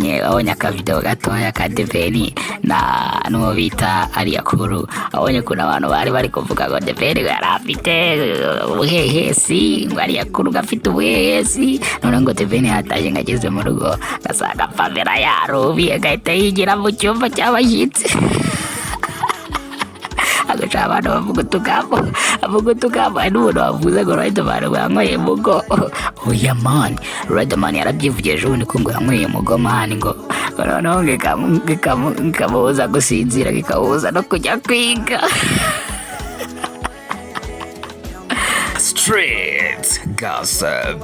Abonye akavidewo gatoya ka The Ben na n'uwo bita Alliah Cool, abonye ukuntu abantu bari bari kuvuga ngo The Ben yari afite ubuhehesi, ngo Alliah Cool gafite ubuhehesi. None ngo The Ben yataje, ngo ageze mu rugo gasanga Pamela yarubiye, agahita yigira mu cyumba cy'abashyitsi, agaca abantu bavuga utugambo, bavuga utugambo. Hari n'umuntu wavuze ngo Riderman ngo yanyweye mugo. Oya man, Riderman yarabyivugiye ejo bundi ko ngo yanyweye mugo man, ngo noneho ngo ikamubuza gusinzira, ikamubuza no kujya kwiga. Street Gossip.